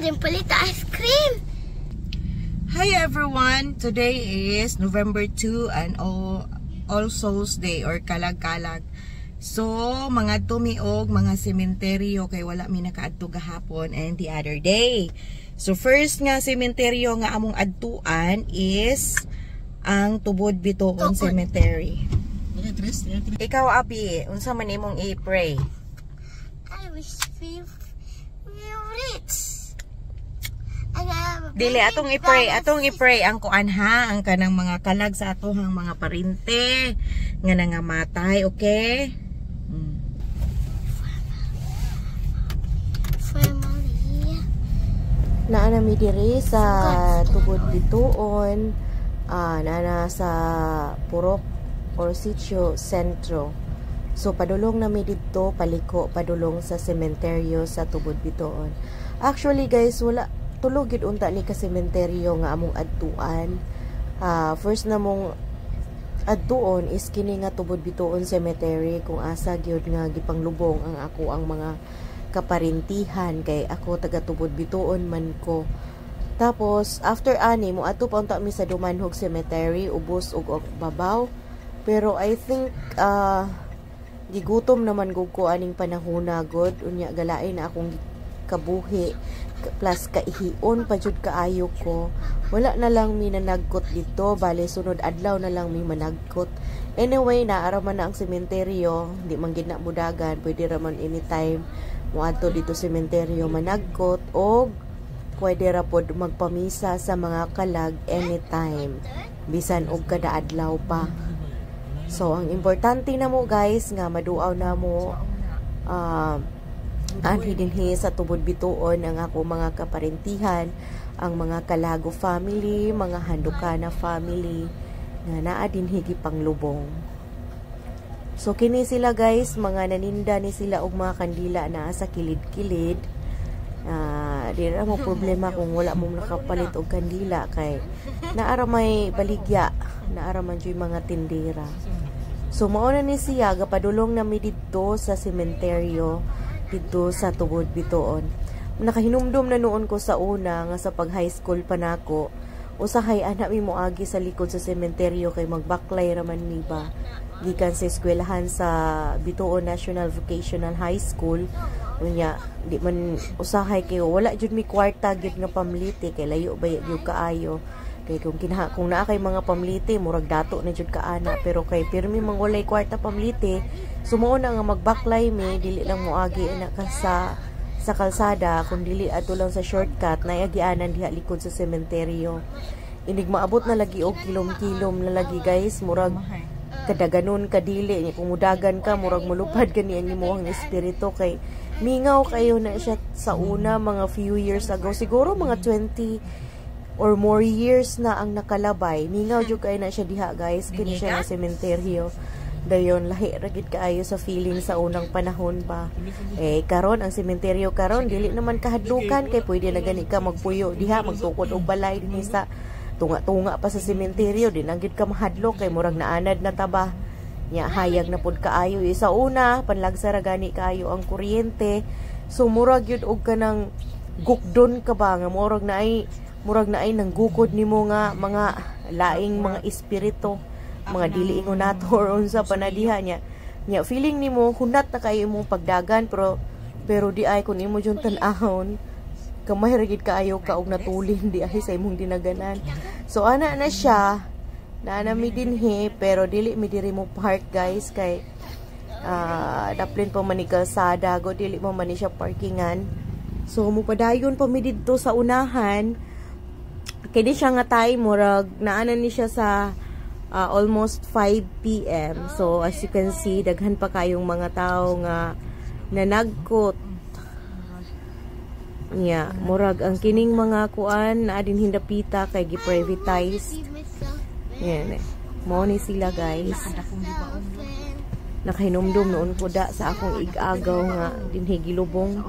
Pwedeng palit ice cream. Hi everyone! Today is November 2 and All Souls Day or Kalag-Kalag. So, mga tumiog, mga sementeryo kay wala mi nakaadto gahapon and the other day. So, first nga sementeryo nga among adtuan is ang Tubod Bituon Cemetery. Ikaw, Abi, unsa man imong i-pray? I wish we rich. And I have a Dili baby atong i-pray, brother. Atong i-pray ang kuan ha, ang kanang mga kalag sa atohang mga parente nga nangamatay, okay? Family. Naa na mi diri sa Tubod Bituon, naa na sa Purok or Sitio Sentro. So padulong na mi didto, paliko padulong sa sementeryo sa Tubod Bituon. Actually guys, wala tulo gyud unta ni ka sementeryo nga among adtuan. First na mong adtuon is kini nga Tubod Bituon Cemetery kung asa gyud nga gipanglubong ang ako ang mga kaparintihan kay ako taga Tubod Bituon man ko. Tapos after ani mo adto pa unta mi sa Dumanhog Cemetery, ubos ug babaw. Pero I think gigutom naman gud ko aning panahona gud, unya galain na akong kabuhi plus kaihion pa jud kaayo ko. Wala na lang mi nanagkot dito, bale sunod adlaw na lang mi managkot. Anyway, naara man na ang sementeryo, di man gid na mudagan, pwede ra man anytime moadto dito sementeryo managkot og pwede ra pod magpamisa sa mga kalag anytime bisan og kada adlaw pa. So ang importante na mo guys nga maduaw na mo anhi dinhi sa Tubod Bituon ang ako mga kaparentihan, ang mga Kalago family, mga Handukana family nga naa dinhi gipanglubong. So kini sila guys, mga naninda ni sila og mga kandila naa sa kilid-kilid. Di ra mo problema kung wala mo nakapalit og kandila kay naara may baligya, naara man juy mga tindera. So mao na ni siya, gapadulong na mi didto sa sementeryo didto sa Tubod Bituon. Nakahinumdum na noon ko sa una nga sa pag high school pa nako, usahay ana mi moagi sa likod sa sementeryo kay magbaklay raman mi ba gikan sa eskwelahan sa Bituon National Vocational High School. Unya di man usahay kay wala jud mi kwarta gyud nga pamliti kay layo ba gyud kaayo, kay kung kinaha kung naa kay mga pamliti murag dato na jud kaana, pero kay pirmi mang walay kwarta pamliti. So mao na nga magbaklay mi, dili lang moagi ana ka sa kalsada kun dili adto lang sa shortcut na agianan diha likod sa sementeryo. Inig maabot na lagi og kilom-kilom na lagi guys, murag kadaganon kadili niya. Kung mudagan ka, murag mulupad gani ang imong espiritu kay mingaw kayo na siya sa una, mga few years ago siguro, mga 20 or more years na ang nakalabay. Mingaw jud kayo na siya diha guys, kini siya nga sementeryo. Dayon lahi ra gid kaayo sa feeling sa unang panahon ba. Eh karon ang sementeryo karon dili naman kahadlukan kay pwede na gani ka magpuyo diha, magtukod og balay dinhi sa tunga-tunga pa sa sementeryo, di na gid ka mahadlok kay murag naanad na ta ba nya, hayag na pud kaayo. Eh, sa una panlagsa ra gani kaayo ang kuryente, so murag yun og kanang gukdon ka ba nga murag naay nang gukod nimo nga mga laing mga espiritu, mga dili ingon nato or unsa pa na diha niya. Nya feeling nimo hunat na kayo imong pagdagan, pero pero di ay kung imo jud tan-ahon, kamay ra gid kaayo ka og natulin di ay sa imong dinaganan. So ana na siya, naa na mi dinhi, pero dili mi diri mo park guys kay daplin pa man ni kalsada go, dili mo man ni siya parkingan. So mupadayon pa mi didto sa unahan. Kay di siya nga time, murag naana ni siya sa almost 5 p.m. So as you can see, daghan pa kayong mga tao nga nanagkot. Nya, murag ang kining mga kuan naa din hindapita kay gi-privatized. Yan eh. Mao ni sila guys. Nakahinumdum noon ko da sa akong ig-agaw nga dinhi gilubong.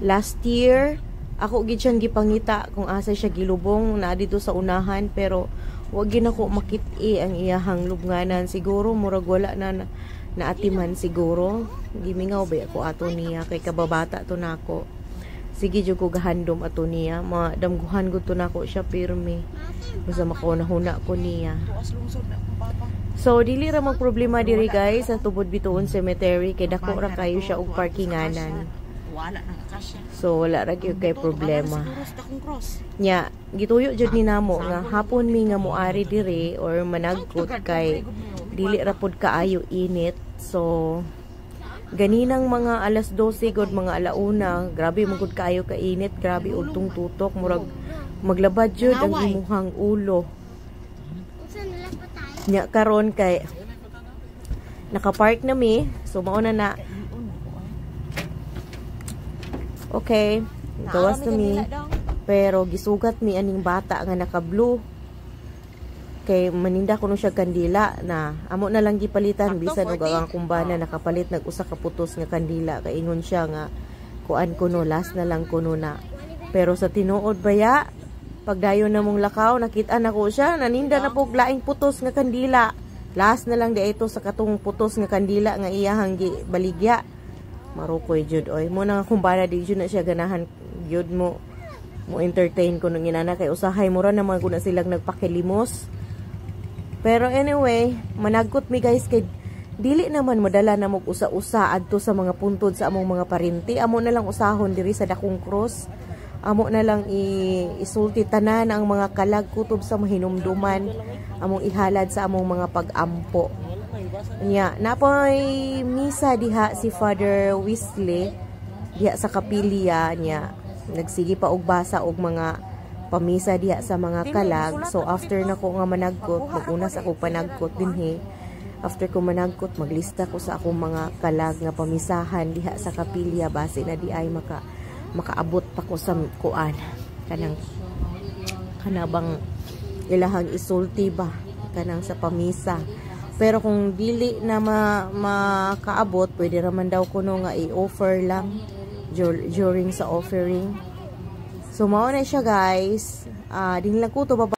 Last year, ako gid siyang gipangita kung asa siya gilubong na dito sa unahan, pero wag gid nako makit-i ang iyahang lubnganan. Siguro murag wala na, na naatiman siguro. Gimingaw ba ako ato niya kay kababata to nako. Sige jud ko gahandom ato niya. Madamguhan gud to nako siya pirmi. Basta makauna-huna ko niya. Tuas lungsod na akong papa. So dili ra magproblema diri, guys, sa Tubod Bituon Cemetery kay dako ra kayo siya og parkinganan. Wala nang akasya. So wala ra gyud kay problema. Siguro sa dakong cross. Nya, gituyo jud ni namo nga hapon mi nga moari diri or managkot kay dili ra pud kaayo init. So ganinang mga alas 12 gud, mga alauna, grabe man gud kaayo ka init, grabe og tung tutok, murag maglabad jud ang imuhang ulo. Unsa nila pa tayo? Nya karon kay naka-park na mi, so mao na na. Okay, gawas na mi. Pero gisugat mi aning bata nga naka-blue. Kay maninda kuno siya kandila na amo na lang gipalitan. Sakto, Bisan og 40? ang kumbana nakapalit nag usa ka putos nga kandila kay ingon siya nga kuan kuno, last na lang kuno na. Pero sa tinuod baya, pagdayon na mong lakaw, nakita na ko siya naninda na pog laing putos nga kandila. Last na lang di ito sa katong putos nga kandila nga iyahang gi baligya. Marukoy jud oy mo na nga kumbana, di jud na siya ganahan jud mo entertain ko nung inana kay usahay mura naman ko na silang nagpakilimos. Pero anyway, managkot mi, guys, kay dili naman modala na mo usa-usa adto sa mga puntod sa among mga parinti. Amo na lang usahon diri sa dakong cross. Amo na lang isulti tanan ang mga kalag kutob sa mahinumduman. Among ihalad sa among mga pag-ampo. Nya, napoy misa diha si Father Wesley diha sa kapilya niya. Nagsige pa og basa og mga pamisa diha sa mga kalag. So after na ko nga managkot, magunas ako panagkot dinhi. After ko managkot, maglista ko sa akong mga kalag nga pamisahan diha sa kapilya base na di ay makaabot pa ko sa kuan kanang kanabang ilahang isulti ba kanang sa pamisa. Pero kung dili na makaabot, pwede raman daw kuno nga i-offer lang during sa offering. So mao na siya, guys. Din lang ko to.